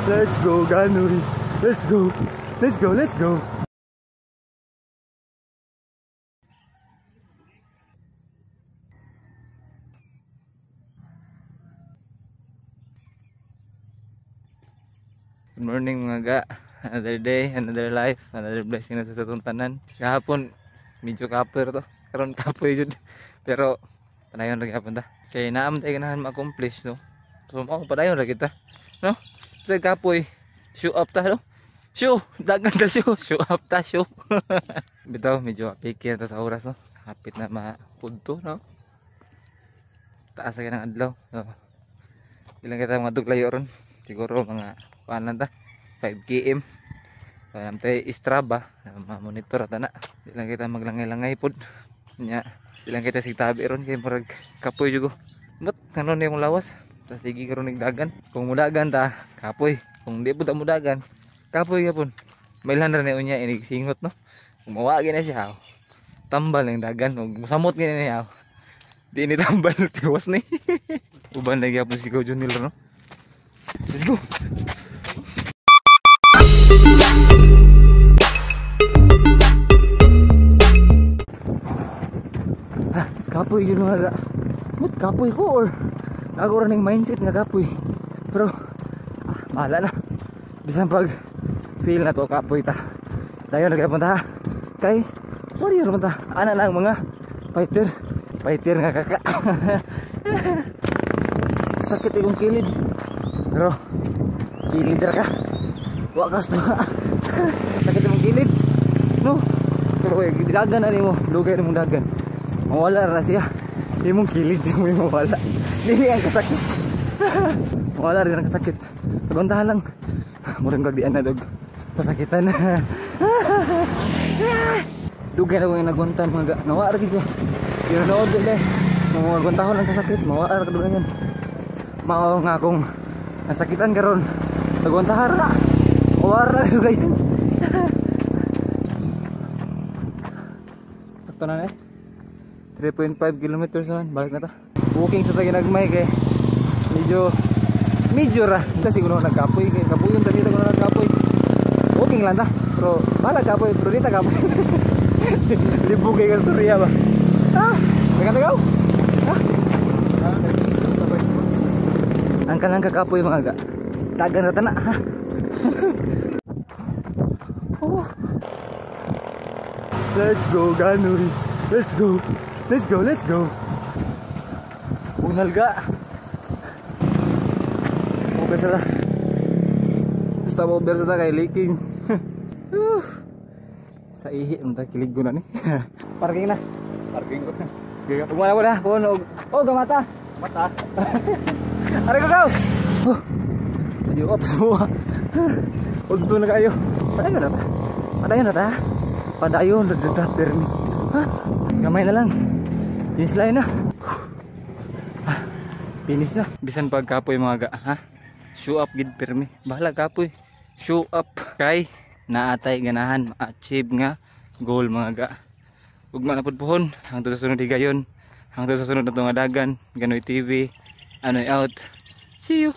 Let's go, Ganoy. Let's go. Let's go, let's go. Good morning, mga ga. Another day, another life, another blessing na sa atong tanan. Kahapon, medyo kapoy to. Karon kapoy jud. Pero padayon ra gyapon ta. Kay naa man tay ganahan ma-accomplish, no. So mao padayon ra kita, no? Sa kapoy, show up ta, no? Show, dagan ta show, show up ta show. Bitaw medyo pikir ta sa oras, no. Hapit na maudto, no. Taas sa ng adlaw. So, ilang kita mga duglayo ron. Siguro mga kuan lang ta, 5 km. Kaya tayo Strava, ma-monitor ata na. Di lang kita maglangay-langay pod. Nya, di lang kita sigtabi ron kay murag kapoy jugo. But kanon yung lawas. Tas sige karon nagdagan. Kung mudagan ta, kapoy. Kung di pud ta mudagan, kapoy gyapon. Mailhan ra ni unya inig singot, no. Kung mawagi na siya, tambal ang dagan ug musamot gani niya. Di ni tambal tiwas ni. Uban lagi gyapon si Go Junior, no. Let's go. Ha, kapoy yun mga ga. Mut kapoy ko or ako ra ning mindset nga kapoy. Pero bahala na. Bisan pag feel na to kapoy ta. Dayon nagpunta ha. Kay warrior man ta. Ana lang mga fighter, fighter nga kaka. Sakit ikong kilid. Pero kilid ra ka. Wakas to. Sakit imong kilid. No. Pero dagan na nimo, lugay nimong dagan. Mawala ra siya. Imong kilid mo mawala. Dili ang kasakit. Mawala rin ang kasakit. Paguntahan lang. Murang kagdian na dog. Pasakitan. Dugay na kong nagwantan mga ga. Nawa ra gid siya. Pero nood gid eh. Mga gwantahon ang kasakit, mawala ra kadugayan. Mao nga akong nasakitan karon. Nagwantahan ra. Mawala ra dugayan. Sakto na eh. 3.5 kilometers naman, balik na ta. Walking sa taginagmay kay medyo medyo ra. Kasi siguro nagkapoy kay kapuyon ta dito kuno nagkapoy. Walking lang ta. Pero bahala kapoy, pero dita kapoy. Libog kay kasturya ba. Ah, taga-tagaw. Ah. Ang kanang kakapoy mga ga. Dagan ra ta na, ha. Oh. Let's go, Ganoy. Let's go. Let's go, let's go. Unal ga. Over sa ta. Stop over sa ta kay leaking. Sa ihi ang ta kilig ko na ni. Parking na. Parking ko. Ugma na wala, puno. Oh, gamata. Mata. Aray ko gaw. Oh. Ayo up semua. Unto na kayo. Padayon na ta. Padayon na ta. Padayon na ta permi. Ha? Gamay na lang. Finish line na. Finish na. Bisan pag kapoy mga ga, ha? Show up gid permi. Bahala kapoy. Show up kay naatay ganahan ma-achieve nga goal mga ga. Ugma na pud pohon hangtod sa sunod higayon. Hangtod sa sunod na nga dagan, Ganoy TV. Anoy out. See you.